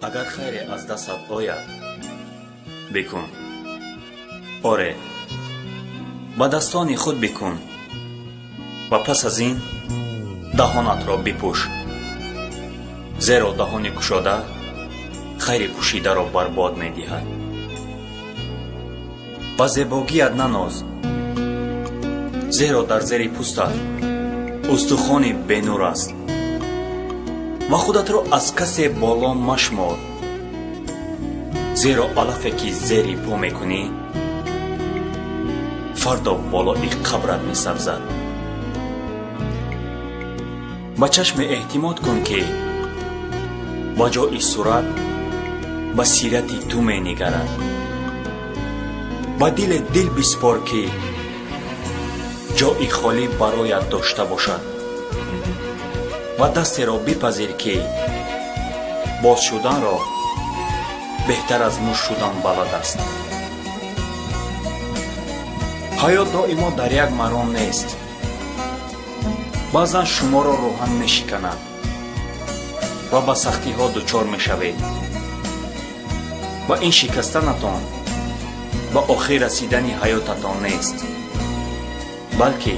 Агар хайре аз дастат ояд, бикун. Оре, ба дастони худ бикун ва пас аз ин даҳонатро бипӯш, зеро даҳони кушода хайри пӯшидаро барбод медиҳад. Ба зебогият наноз, зеро дар зери пӯстат устухони бенур аст, ва худатро аз касе боло машмор, зеро алафе, ки зери по мекунӣ, фардо болои қабрат месабзад. Ба чашме эътимод кун, ки ба ҷои сурат ба сирати ту менигарад. Ба диле дил биспор, ки ҷои холӣ бароят дошта бошад, ва дастеро бипазир, ки боз шуданро беҳтар аз мушт шудан балад аст. Ҳаёт доимо дар як маром нест. Баъзан шуморо рӯҳан мешиканад ва ба сахтиҳо дучор мешавед, ва ин шикастанатон ба охир расидани ҳаётатон нест, балки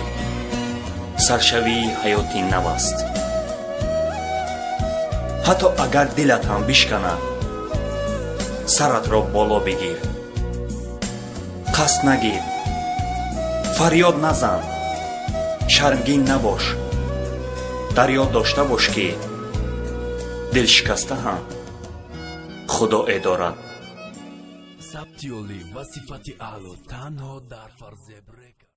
саршавии ҳаёти нав аст. Ҳатто агар дилат ҳам бишканад, саратро боло бигир, қасд нагир, фарёд назан, шармгин набош. Дар ёд дошта бош, ки дилшикаста ҳам Худое дорад. Сабти олӣ ва сифати аъло танҳо дар Фарзеб Рекорд.